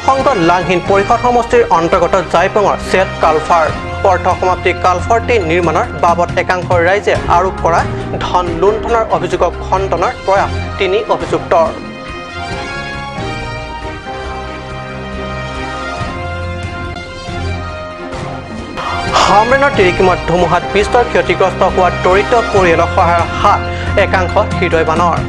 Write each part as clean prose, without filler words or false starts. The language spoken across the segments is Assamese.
প্ৰসংগত লাংহিন পৰিষদ সমষ্টিৰ অন্তৰ্গত জাইপঙৰ চেল কালভাৰ্ট অৰ্থ সমাপ্তি কালভাৰ্টটি নিৰ্মাণৰ বাবদ একাংশ ৰাইজে আৰোপ কৰা ধন লুণ্ঠনৰ অভিযোগক খণ্ডনৰ প্ৰয়াস তিনি অভিযুক্তৰ। হামৰেনৰ তিৰিকিমত ধুমুহাত বিস্তৰ ক্ষতিগ্ৰস্ত হোৱা দৰিদ্ৰ পৰিয়ালক সহায়ৰ হাত একাংশ হৃদয়বানৰ।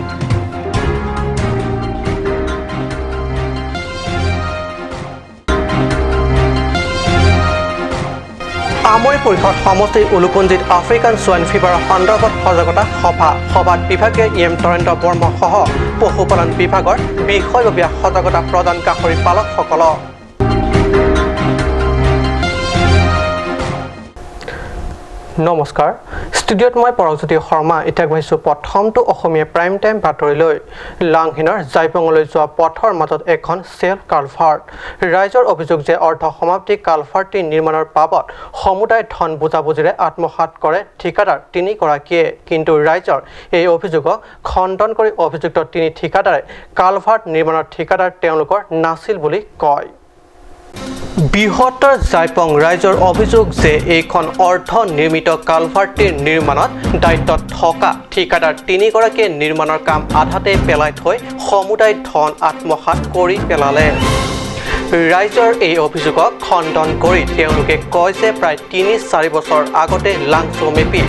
আমৰি পৰিষদ সমষ্টিৰ উলুপুঞ্জিত আফ্ৰিকান ছোৱাইন ফিভাৰৰ সন্দৰ্ভত সজাগতা সভা। সভাত বিভাগীয় ই এম তৰেন্দ্ৰ বৰ্মসহ পশুপালন বিভাগৰ বিষয়ববীয়া সজাগতা প্ৰদান গাহৰি পালকসকলক। নমস্কাৰ, ষ্টুডিঅ'ত মই পৰগজ্যোতি শৰ্মা। এতিয়া গৈছোঁ প্ৰথমটো অসমীয়া প্ৰাইম টাইম বাতৰিলৈ। লাংহিনৰ জাইপঙলৈ যোৱা পথৰ মাজত এখন চেল কালভাৰ্ট। ৰাইজৰ অভিযোগ যে অৰ্ধ সমাপ্তি কালভাৰ্টটি নিৰ্মাণৰ বাবদ সমুদায় ধন বুজাবুজিৰে আত্মসাত কৰে ঠিকাদাৰ তিনিগৰাকীয়ে। কিন্তু ৰাইজৰ এই অভিযোগক খণ্ডন কৰি অভিযুক্ত তিনি ঠিকাদাৰে কালভাৰ্ট নিৰ্মাণৰ ঠিকাদাৰ তেওঁলোকৰ নাছিল বুলি কয়। বৃহত্তৰ জাইপং ৰাইজৰ অভিযোগ যে এইখন অৰ্ধ নিৰ্মিত কালভাৰ্টটিৰ নিৰ্মাণত দায়িত্বত থকা ঠিকাদাৰ তিনিগৰাকীয়ে নিৰ্মাণৰ কাম আধাতে পেলাই থৈ সমুদায় ধন আত্মসাত কৰি পেলালে। ৰাইজৰ এই অভিযোগক খণ্ডন কৰি তেওঁলোকে কয় যে প্ৰায় 3-4 বছৰ আগতে লাংচৌমেপি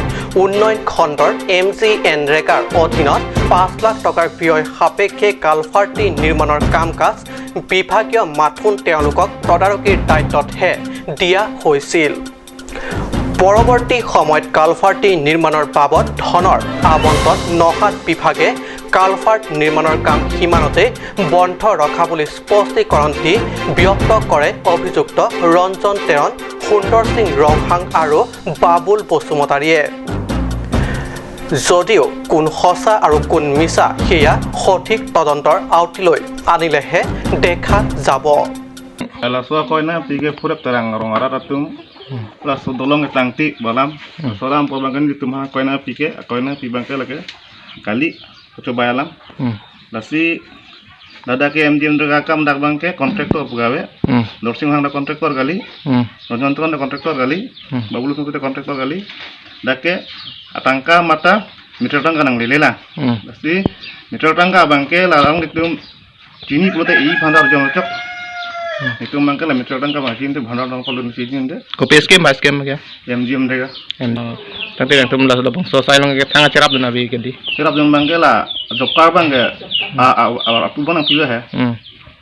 উন্নয়ন খণ্ডৰ এম জি এন ৰেগাৰ অধীনত 5 লাখ টকাৰ ব্যয় সাপেক্ষে কালভাৰ্টটি নিৰ্মাণৰ কাম কাজ বিভাগীয় মাথোন তেওঁলোকক তদাৰকীৰ দায়িত্বতহে দিয়া হৈছিল। পৰৱৰ্তী সময়ত কালভাৰ্টটি নিৰ্মাণৰ বাবদ ধনৰ আবণ্টন নহাত বিভাগে কালভাৰ্ট নিৰ্মাণৰ কাম সিমানতে বন্ধ ৰখা বুলি স্পষ্টীকৰণ দি ব্যক্ত কৰে অভিযুক্ত ৰঞ্জন তেৰণ, সুন্দৰ সিং ৰংহাং আৰু বাবুল বসুমতাৰীয়ে। যদিও কোন সঁচা আৰু কোন মিছা সেয়া সঠিক তদন্তৰ আওতিলৈ আনিলেহে দেখা যাব। Dada ke MGM kam dak bangke kontraktor pegawai, Dorsing hang da kontraktor kali, Ronjon da kontraktor kali, Babulu da kontraktor kali, dake atangka mata meter tangka nang lela. Lasi meter tangka bangke larang itu cini pula i bhandar jong cok. Itu bangke la meter tangka bang cini bhandar dong kalau di sini ende. Kopi skem ba skem ke? MGM rega. Tapi yang tum la sudah bang selesai long ke tanga cerap dan abi ke di. Cerap jong bangke la job card bangke apu bang pula hai.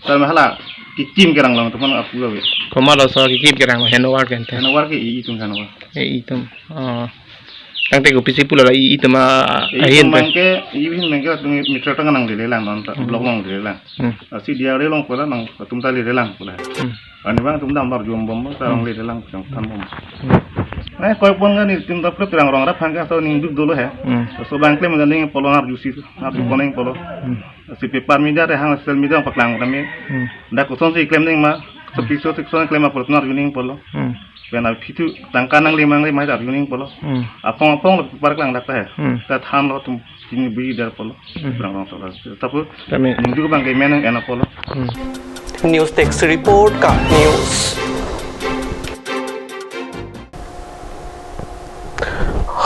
Tar mahala kikim kerang long tu bang apu gawe. Koma lo so kikim kerang handover ke ente. Handover ke i tum handover. I tum. Tang te ko pisi pula la i tum a hin bangke i hin bangke tum meter tanga nang le lang non blok long le lang. Si dia le long pula nang tum tali le lang pula. Ani bang tum dam bar jom bom tarang le lang jong tan bom. Koi pon ni tum ta prep rang rang ra phang ka so ning duk dolo hai. So bang klem ning polo har jusi har poning polo. Si paper media re hang social media paklang kami. Da ko son si klem ning ma so piso si son klem ma polo nar juning polo. Bena fitu tangka nang limang le mai dar juning polo. Apong apong paper klang dak hai. Ta tham lo tum jing bi dar polo. Rang rang so tapu ning duk bang ke menang ena polo. News desk report ka news.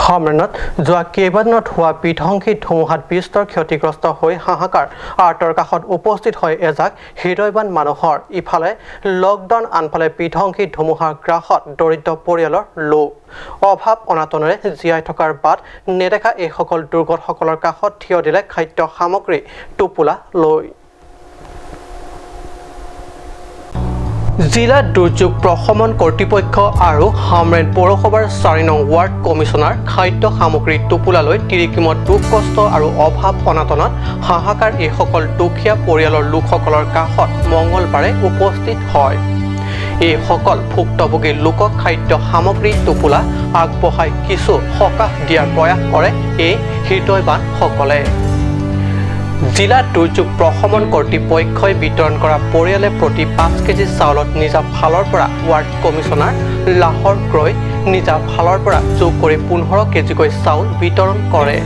হামৰেনত যোৱা কেইবাদিনত হোৱা বিধ্বংসী ধুমুহাত বিস্তৰ ক্ষতিগ্ৰস্ত হৈ হাহাকাৰ আৰ্টৰ কাষত উপস্থিত হয় এজাক হৃদয়বান মানুহৰ। ইফালে লকডাউন, আনফালে বিধ্বংসী ধুমুহাৰ গ্ৰাসত দৰিদ্ৰ পৰিয়ালৰ লোক। অভাৱ অনাটনেৰে জীয়াই থকাৰ বাট নেদেখা এইসকল দুৰ্গতসকলৰ কাষত থিয় দিলে খাদ্য সামগ্ৰী টোপোলা লৈ। জিলা দুৰ্যোগ প্ৰশমন কৰ্তৃপক্ষ আৰু হামৰেন পৌৰসভাৰ 4 নং ৱাৰ্ড কমিছনাৰ খাদ্য সামগ্ৰী টোপোলালৈ তিৰিকিমত দুখ কষ্ট আৰু অভাৱ অনাটনত হাহাকাৰ এইসকল দুখীয়া পৰিয়ালৰ লোকসকলৰ কাষত মঙলবাৰে উপস্থিত হয়। এইসকল ভুক্তভোগী লোকক খাদ্য সামগ্ৰী টোপোলা আগবঢ়াই কিছু সকাহ দিয়াৰ প্ৰয়াস কৰে এই হৃদয়বানসকলে। জিলা দুৰ্যোগ প্ৰশমন কৰ্তৃপক্ষই বিতৰণ কৰা পৰিয়ালে প্ৰতি 5 কেজি চাউলত নিজা ফালৰ পৰা ৱাৰ্ড কমিছনাৰ লাহৰ ক্ৰয় নিজা ফালৰ পৰা যোগ কৰি 15 কেজিকৈ চাউল বিতৰণ কৰে।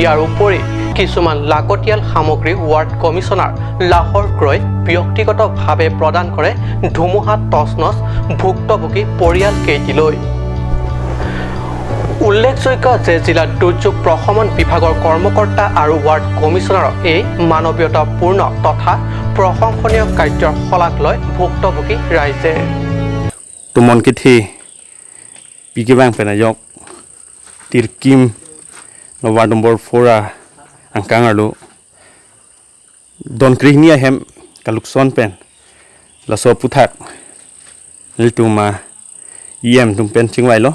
ইয়াৰ উপৰি কিছুমান লাগতিয়াল সামগ্ৰী ৱাৰ্ড কমিছনাৰ লাহৰ ক্ৰয় ব্যক্তিগতভাৱে প্ৰদান কৰে ধুমুহাত তছনছ ভুক্তভোগী পৰিয়ালকেইটিলৈ। উল্লেখযোগ্য যে জিলা দুৰ্যোগ প্ৰশমন বিভাগৰ কৰ্মকৰ্তা আৰু ৱাৰ্ড কমিছনাৰৰ এই মানৱীয়তাপূৰ্ণ তথা প্ৰশংসনীয় কাৰ্যৰ শলাগ লয় ভুক্তভোগী ৰাইজে। Tumon kithi piki bang penayok tirkim no ward number 4 angkang arlo don krihni ahem kalukson pen laso puthak lituma em tum pen chingwai lo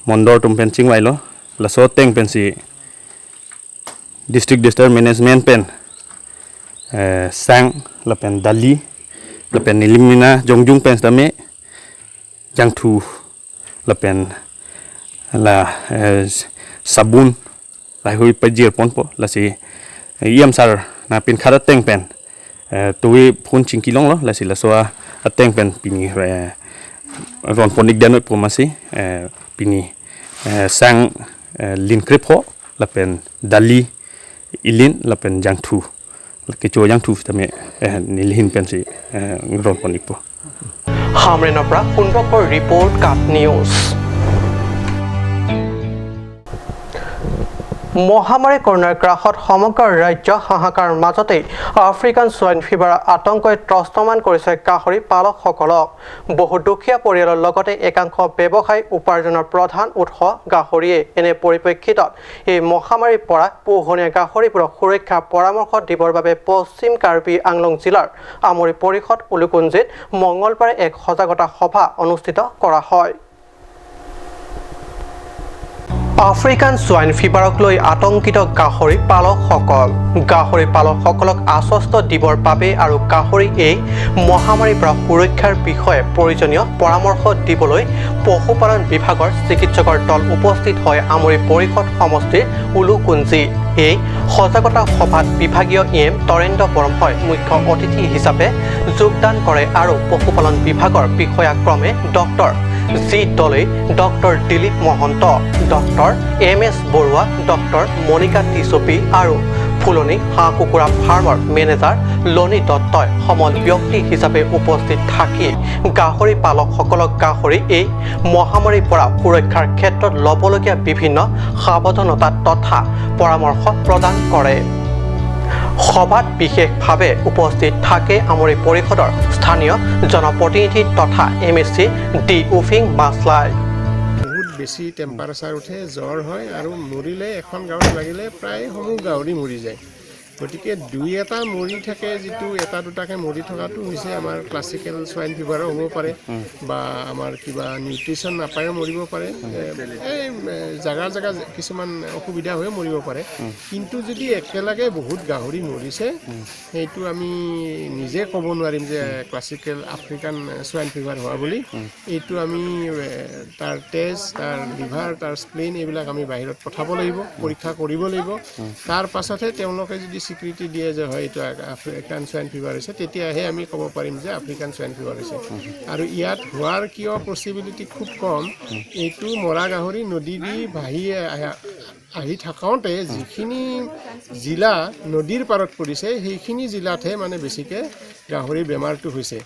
mondor tum pen chingwai lo laso teng pen si district disaster management pen sang la pen dali la pen elimina jongjung pen stame jangthu la pen la sabun la hui pajir pon po la si yam sar na pin khara teng pen tui phun chingki long lo la si la soa teng pen pini ron ponik denoi pomasi pini sang lin kripho la pen dali ilin la pen jangthu la ke cho jangthu tame nilhin pen si ron ponik po. হামৰেনৰ পৰা সুন্দৰকৰ ৰিপৰ্ট, কাট নিউজ। মহামাৰী কৰোণাৰ গ্ৰাসত সমগ্ৰ ৰাজ্য হাহাকাৰ মাজতেই আফ্ৰিকান ছোৱাইন ফিভাৰৰ আতংকই ত্ৰস্তমান কৰিছে গাহৰি পালকসকলক। বহু দুখীয়া পৰিয়ালৰ লগতে একাংশ ব্যৱসায়ী উপাৰ্জনৰ প্ৰধান উৎস গাহৰিয়ে। এনে পৰিপ্ৰেক্ষিতত এই মহামাৰীৰ পৰা পোহনীয়া গাহৰিবোৰক সুৰক্ষাৰ পৰামৰ্শ দিবৰ বাবে পশ্চিম কাৰ্বি আংলং জিলাৰ আমৰি পৰিষদ উলুকুঞ্জিত মঙলবাৰে এক সজাগতা সভা অনুষ্ঠিত কৰা হয়। আফ্ৰিকান ছোৱাইন ফিভাৰক লৈ আতংকিত গাহৰি পালকসকল। গাহৰি পালকসকলক আশ্বস্ত দিবৰ বাবে আৰু গাহৰি এই মহামাৰীৰ পৰা সুৰক্ষাৰ বিষয়ে প্ৰয়োজনীয় পৰামৰ্শ দিবলৈ পশুপালন বিভাগৰ চিকিৎসকৰ দল উপস্থিত হয় আমৰি পৰিষদ সমষ্টিৰ উলুকুঞ্জি। এই সজাগতা সভাত বিভাগীয় এম তৰেন্দ্ৰ ব্ৰহ্মই মুখ্য অতিথি হিচাপে যোগদান কৰে আৰু পশুপালন বিভাগৰ বিষয়াক্ৰমে doctor G Doley, doctor Dilip Mahanta, doctor M S Barua, doctor Monika Tichopi আৰু ফুলনি হাঁহ কুকুৰা ফাৰ্মৰ মেনেজাৰ লনী দত্তই সমল ব্যক্তি হিচাপে উপস্থিত থাকি গাহৰি পালকসকলক গাহৰি এই মহামাৰীৰ পৰা সুৰক্ষাৰ ক্ষেত্ৰত ল'বলগীয়া বিভিন্ন সাৱধানতা তথা পৰামৰ্শ প্ৰদান কৰে। সভাত বিশেষভাৱে উপস্থিত থাকে আমৰি পৰিষদৰ স্থানীয় জনপ্ৰতিনিধি তথা এম এছ চি ডি উফিং মাছলাই। বহুত বেছি টেম্পাৰেচাৰ উঠে, জ্বৰ হয় আৰু মৰিলে এখন গাঁৱত লাগিলে প্ৰায় সমূহ গাহৰি মৰি যায়। গতিকে দুই এটা মৰি থাকে, যিটো এটা দুটাকৈ মৰি থকাটো হৈছে আমাৰ ক্লাছিকেল ছোৱাইন ফিভাৰো হ'ব পাৰে বা আমাৰ কিবা নিউট্ৰিশ্যন নাপায়ো মৰিব পাৰে, এই জাগা জাগা কিছুমান অসুবিধা হৈও মৰিব পাৰে। কিন্তু যদি একেলগে বহুত গাহৰি মৰিছে, সেইটো আমি নিজে ক'ব নোৱাৰিম যে ক্লাছিকেল আফ্ৰিকান ছোৱাইন ফিভাৰ হোৱা বুলি। এইটো আমি তাৰ তেজ, তাৰ লিভাৰ, তাৰ স্প্লেইন এইবিলাক আমি বাহিৰত পঠাব লাগিব, পৰীক্ষা কৰিব লাগিব। তাৰ পাছতহে তেওঁলোকে যদি স্বীকৃতি দিয়ে যে হয় এইটো আফ্ৰিকান ছোৱাইন ফিভাৰ হৈছে, তেতিয়াহে আমি ক'ব পাৰিম যে আফ্ৰিকান ছোৱাইন ফিভাৰ হৈছে। আৰু ইয়াত হোৱাৰ কিয় পচিবিলিটি খুব কম, এইটো মৰা গাহৰি নদী দি ভাহি আহি থাকোঁতে যিখিনি জিলা নদীৰ পাৰত পৰিছে, সেইখিনি জিলাতহে মানে বেছিকৈ গাহৰি বেমাৰটো হৈছে।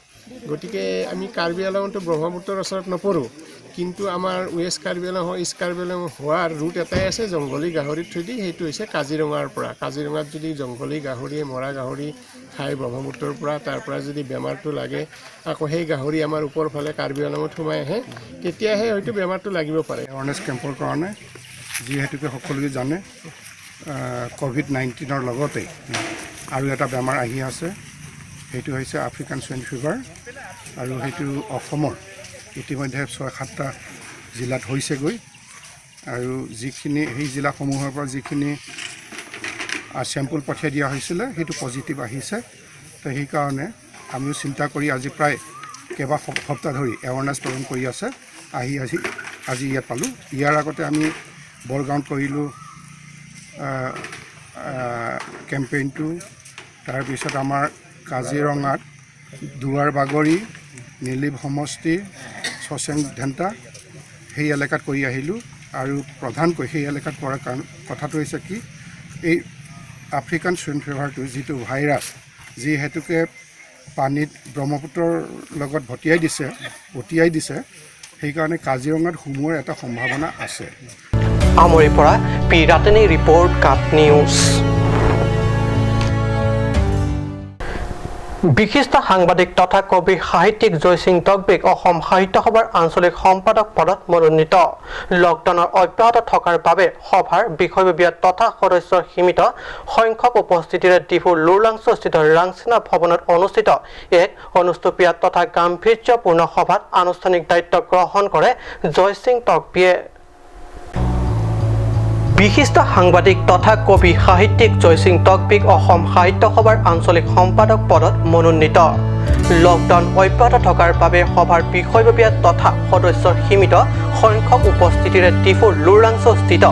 গতিকে আমি কাৰ্বি আংলংতো ব্ৰহ্মপুত্ৰৰ ওচৰত নপৰোঁ, কিন্তু আমাৰ ৱেষ্ট কাৰ্বি আংলং হওক ইষ্ট কাৰ্বি আংলং হোৱাৰ ৰুট এটাই আছে জংঘলী গাহৰিৰ থ্ৰুদি, সেইটো হৈছে কাজিৰঙাৰ পৰা। কাজিৰঙাত যদি জংঘলী গাহৰিয়ে মৰা গাহৰি খাই ব্ৰহ্মপুত্ৰৰ পৰা, তাৰ পৰা যদি বেমাৰটো লাগে, আকৌ সেই গাহৰি আমাৰ ওপৰ ফালে কাৰ্বি আংলঙত সোমাই আহে, তেতিয়াহে হয়তো বেমাৰটো লাগিব পাৰে। এৱাৰনেছ কেম্পৰ কাৰণে যিহেতুকে সকলোৱে জানে ক'ভিড-19ৰ লগতে আৰু এটা বেমাৰ আহি আছে, সেইটো হৈছে আফ্ৰিকান ছোৱাইন ফিভাৰ। আৰু সেইটো অসমৰ ইতিমধ্যে 6-7টা জিলাত হৈছেগৈ। আৰু যিখিনি সেই জিলাসমূহৰ পৰা যিখিনি চেম্পুল পঠিয়াই দিয়া হৈছিলে, সেইটো পজিটিভ আহিছে। তো সেইকাৰণে আমিও চিন্তা কৰি আজি প্ৰায় কেইবা সপ্তাহ ধৰি এৱাৰনেছ প্ৰগ্ৰেম কৰি আছে, আহি আজি আজি ইয়াত পালোঁ। ইয়াৰ আগতে আমি বৰগাঁৱত কৰিলোঁ কেম্পেইনটো, তাৰপিছত আমাৰ কাজিৰঙাত দুৱাৰ বাগৰি, নীলিম সমষ্টি, শচেং ধেন্তা সেই এলেকাত কৰি আহিলোঁ। আৰু প্ৰধানকৈ সেই এলেকাত পৰাৰ কাৰণ কথাটো হৈছে কি, এই আফ্ৰিকান চুইন ফিভাৰটো যিটো ভাইৰাছ, যিহেতুকে পানীত ব্ৰহ্মপুত্ৰৰ লগত ভটিয়াই দিছে, সেইকাৰণে কাজিৰঙাত সোমোৱাৰ এটা সম্ভাৱনা আছে। আমৰিৰ পৰা পি ৰাতেনী ৰিপৰ্ট, কাট নিউজ। বিশিষ্ট সাংবাদিক তথা কবি সাহিত্যিক জয়সিং টকবিক অসম সাহিত্য সভাৰ আঞ্চলিক সম্পাদক পদত মনোনীত। লকডাউনৰ অব্যাহত থকাৰ বাবে সভাৰ বিষয়ববীয়া তথা সদস্যৰ সীমিত সংখ্যক উপস্থিতিৰে ডিফুৰ লুৰলাংছস্থিত ৰাংচিনা ভৱনত অনুষ্ঠিত এক অনুষ্টুপীয়া তথা গাম্ভীৰ্যপূৰ্ণ সভাত আনুষ্ঠানিক দায়িত্ব গ্ৰহণ কৰে জয়সিং টকবিয়ে। বিশিষ্ট সাংবাদিক তথা কবি সাহিত্যিক জয়সিং টকবিক অসম সাহিত্য সভাৰ আঞ্চলিক সম্পাদক পদত মনোনীত। লকডাউন অব্যাহত থকাৰ বাবে সভাৰ বিষয়ববীয়া তথা সদস্যৰ সীমিত সংখ্যক উপস্থিতিৰে ডিফুৰ লুৰলাংছস্থিত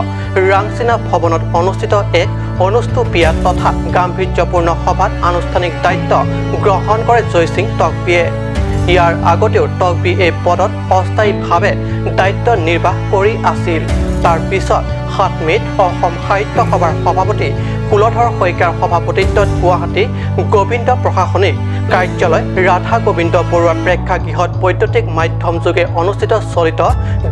ৰাংচিনা ভৱনত অনুষ্ঠিত এক অনুষ্টুপীয়া তথা গাম্ভীৰ্যপূৰ্ণ সভাত আনুষ্ঠানিক দায়িত্ব গ্ৰহণ কৰে জয়সিং টকবিয়ে। ইয়াৰ আগতেও টকবি এই পদত অস্থায়ীভাৱে দায়িত্ব নিৰ্বাহ কৰি আছিল। তাৰ পিছত 7 মে'ত অসম সাহিত্য সভাৰ সভাপতি কুলধৰ শইকীয়াৰ সভাপতিত্বত গুৱাহাটী গোবিন্দ প্ৰশাসনিক কাৰ্যালয় ৰাধা গোবিন্দ বৰুৱা প্ৰেক্ষাগৃহত বৈদ্যুতিক মাধ্যমযোগে অনুষ্ঠিত চলিত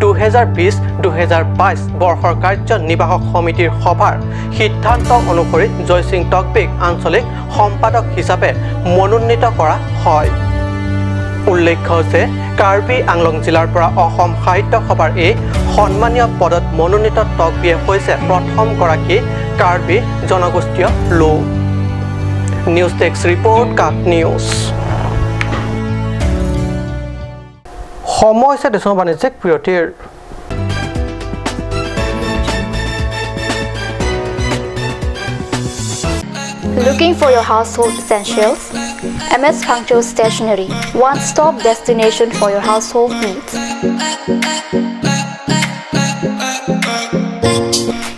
2020-2022 বৰ্ষৰ কাৰ্যনিৰ্বাহক সমিতিৰ সভাৰ সিদ্ধান্ত অনুসৰি জয়সিং টকবিক আঞ্চলিক সম্পাদক হিচাপে মনোনীত কৰা হয়। উল্লেখ্য যে কাৰ্বি আংলং জিলাৰ পৰা অসম সাহিত্য সভাৰ এই সন্মানীয় পদত মনোনীত টকবিয়ে হৈছে প্ৰথমগৰাকী কাৰ্বি জনগোষ্ঠীয় লোক। নিউজ ডেস্ক ৰিপৰ্ট, কাট নিউজ। সময় হৈছে দেশৰ বাণিজ্যিক বিৰতিৰ। Looking for your household essentials? MS Phangcho Stationery, one-stop destination for your household needs.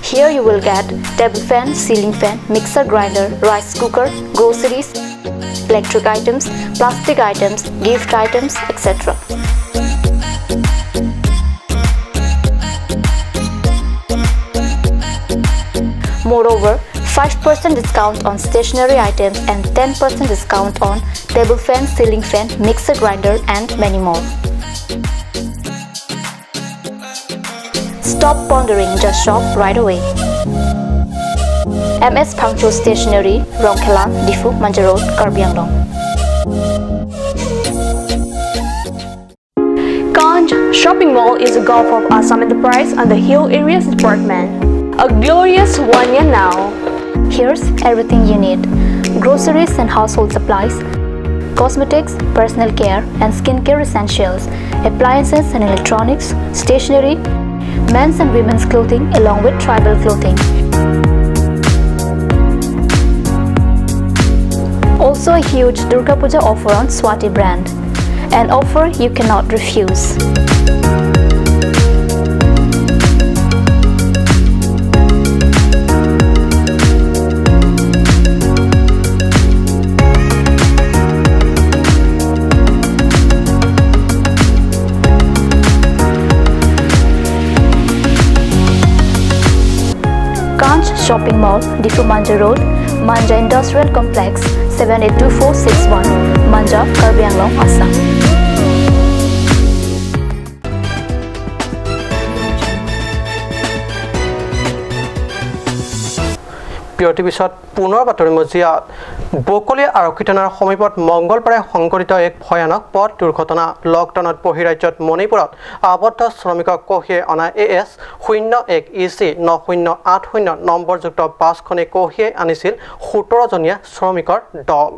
Here you will get table fan, ceiling fan, mixer grinder, rice cooker, groceries, electric items, plastic items, gift items, etc. Moreover, 5% discount on stationery items and 10% discount on table fan, ceiling fan, mixer grinder and many more. Stop pondering, just shop right away. MS Phangcho Stationery, Rongkhelan, Diphu, Manja Road, Karbi Anglong. Ganj Shopping Mall is a Gulf of Assam Enterprise and the Hill Areas Department. A glorious 1 year now. Here's everything you need: groceries and household supplies, cosmetics, personal care and skincare essentials, appliances and electronics, stationery, men's and women's clothing along with tribal clothing. Also a huge Durga Puja offer on Swati brand, an offer you cannot refuse. Shopping Mall, Diphu Manja Road, Manja Industrial Complex, 782461, Manja, Karbi Anglong, Assam. বিৰতিৰ পিছত পুনৰ বাতৰি মজিয়াত বকলীয়া আৰক্ষী থানাৰ সমীপত মংগলবাৰে সংঘটিত এক ভয়ানক পথ দুৰ্ঘটনা। লকডাউনত বহিৰাজ্যত মণিপুৰত আবদ্ধ শ্ৰমিকক কঢ়িয়াই অনা AS 01 EC 9080 নম্বৰযুক্ত বাছখনে কঢ়িয়াই আনিছিল 17জনীয়া শ্ৰমিকৰ দল।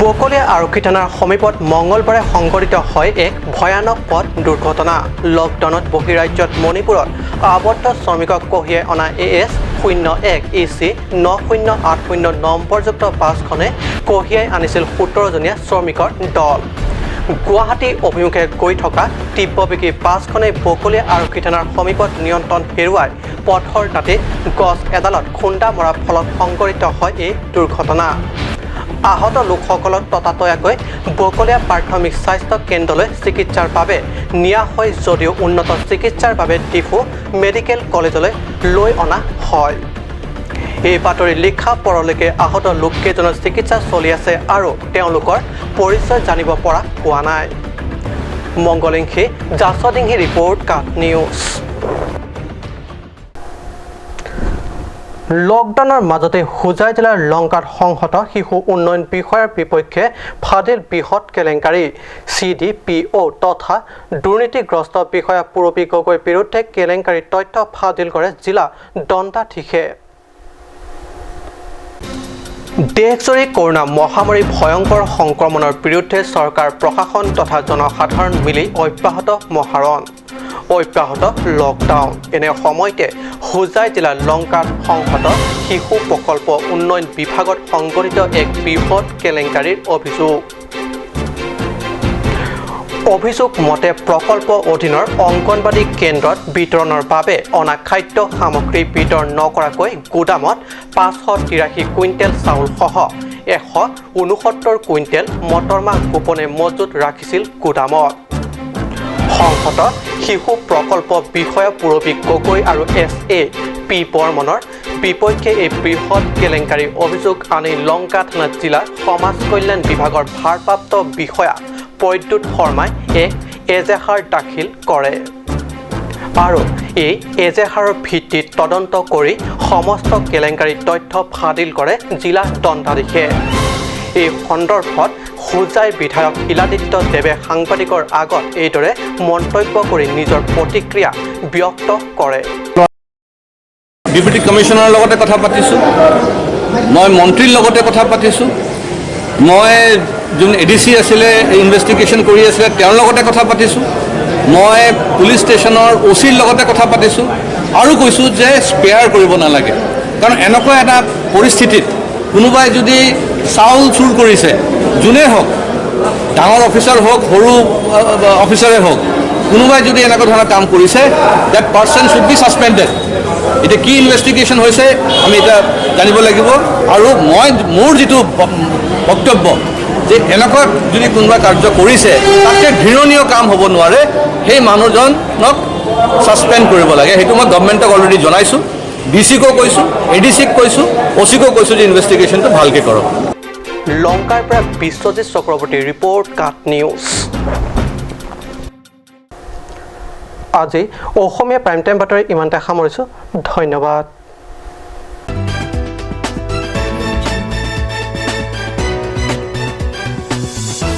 বকলীয়া আৰক্ষী থানাৰ সমীপত মংগলবাৰে সংঘটিত হয় এক ভয়ানক পথ দুৰ্ঘটনা। লকডাউনত বহিৰাজ্যত মণিপুৰত আবদ্ধ শ্ৰমিকক কঢ়িয়াই অনা AS 01 EC 9080 নম্বৰযুক্ত বাছখনে কঢ়িয়াই আনিছিল 17জনীয়া শ্ৰমিকৰ দল। গুৱাহাটী অভিমুখে গৈ থকা তীব্ৰবেগী বাছখনে বকলীয়া আৰক্ষী থানাৰ সমীপত নিয়ন্ত্ৰণ হেৰুৱাই পথৰ দাঁতিত গছ এডালত খুন্দা মৰাৰ ফলত সংঘটিত হয় এই দুৰ্ঘটনা। আহত লোকসকলক ততাতৈয়াকৈ বকলীয়া প্ৰাথমিক স্বাস্থ্য কেন্দ্ৰলৈ চিকিৎসাৰ বাবে নিয়া হয় যদিও উন্নত চিকিৎসাৰ বাবে ডিফু মেডিকেল কলেজলৈ লৈ অনা হয়। এই বাতৰি লিখা পৰলৈকে আহত লোককেইজনৰ চিকিৎসা চলি আছে আৰু তেওঁলোকৰ পৰিচয় জানিব পৰা হোৱা নাই। মংগলিংশী জাছদিংহী ৰিপৰ্ট, কাট নিউজ। লকডাউনৰ মাজতে হোজাই জিলাৰ লংকাত সংহত শিশু উন্নয়ন বিষয়াৰ বিপক্ষে ফাদিল বৃহৎ কেলেংকাৰী। CDPO তথা দুৰ্নীতিগ্ৰস্ত বিষয়া পূৰবী গগৈৰ বিৰুদ্ধে কেলেংকাৰীৰ তথ্য ফাদিল কৰে জিলা দণ্ডাধীশে। দেশজুৰি কৰোনা মহামাৰী ভয়ংকৰ সংক্ৰমণৰ বিৰুদ্ধে চৰকাৰ, প্ৰশাসন তথা জনসাধাৰণ মিলি অব্যাহত মহাৰণ, অব্যাহত লকডাউন। এনে সময়তে হোজাই জিলাৰ লংকাত সংহত শিশু প্ৰকল্প উন্নয়ন বিভাগত সংঘটিত এক বৃহৎ কেলেংকাৰীৰ অভিযোগ। অভিযোগ মতে প্ৰকল্প অধীনৰ অংগনবাড়ী কেন্দ্ৰত বিতৰণৰ বাবে অনা খাদ্য সামগ্ৰী বিতৰণ নকৰাকৈ গুদামত 583 কুইণ্টেল চাউলসহ 169 কুইণ্টেল মটৰমাহ গোপনে মজুত ৰাখিছিল গুদামত। সংহত শিশু প্ৰকল্প বিষয়া পূৰবী গগৈ আৰু SAP বৰ্মনৰ বিপক্ষে এই বৃহৎ কেলেংকাৰীৰ অভিযোগ আনি লংকা থানাত জিলা সমাজ কল্যাণ বিভাগৰ ভাৰপ্ৰাপ্ত বিষয়া প্ৰদ্যুৎ শৰ্মাই এক এজেহাৰ দাখিল কৰে আৰু এই এজেহাৰৰ ভিত্তিত তদন্ত কৰি সমস্ত কেলেংকাৰীৰ তথ্য ফাদিল কৰে জিলা দণ্ডাধীশে। এই সন্দৰ্ভত হোজাই বিধায়ক শিলাদিত্য দেৱে সাংবাদিকৰ আগত এইদৰে মন্তব্য কৰি নিজৰ প্ৰতিক্ৰিয়া ব্যক্ত কৰে। ডেপুটি কমিশ্যনাৰৰ লগতে কথা পাতিছোঁ, মই মন্ত্ৰীৰ লগতে কথা পাতিছোঁ, মই যোন ADC আছিলে ইনভেষ্টিগেশ্যন কৰি আছিলে তেওঁৰ লগতে কথা পাতিছোঁ, মই পুলিচ ষ্টেচনৰ OCৰ লগতে কথা পাতিছোঁ আৰু কৈছোঁ যে স্পেয়াৰ কৰিব নালাগে। কাৰণ এনেকুৱা এটা পৰিস্থিতিত কোনোবাই যদি চাউল চুৰ কৰিছে, যোনেই হওক, ডাঙৰ অফিচাৰ হওক, সৰু অফিচাৰে হওক, কোনোবাই যদি এনেকুৱা ধৰণৰ কাম কৰিছে, that person should be suspended. এতিয়া কি ইনভেষ্টিগেশ্যন হৈছে আমি এতিয়া জানিব লাগিব। আৰু মই মোৰ যিটো বক্তব্য যে এনেকুৱা যদি কোনোবা কাৰ্য কৰিছে, তাতকৈ ঘৃণনীয় কাম হ'ব নোৱাৰে, সেই মানুহজনক ছাছপেণ্ড কৰিব লাগে। সেইটো মই গভমেণ্টক অলৰেডি জনাইছোঁ, DCকো কৈছোঁ, ADCক কৈছোঁ, OCকো কৈছোঁ যে ইনভেষ্টিগেশ্যনটো ভালকৈ কৰক। লংকাৰ পৰা বিশ্বজিৎ চক্ৰৱৰ্তী ৰিপৰ্ট, কাট নিউজ। আজি অসমীয়া প্ৰাইম টাইম বাতৰি ইমানতে সামৰিছোঁ। ধন্যবাদ।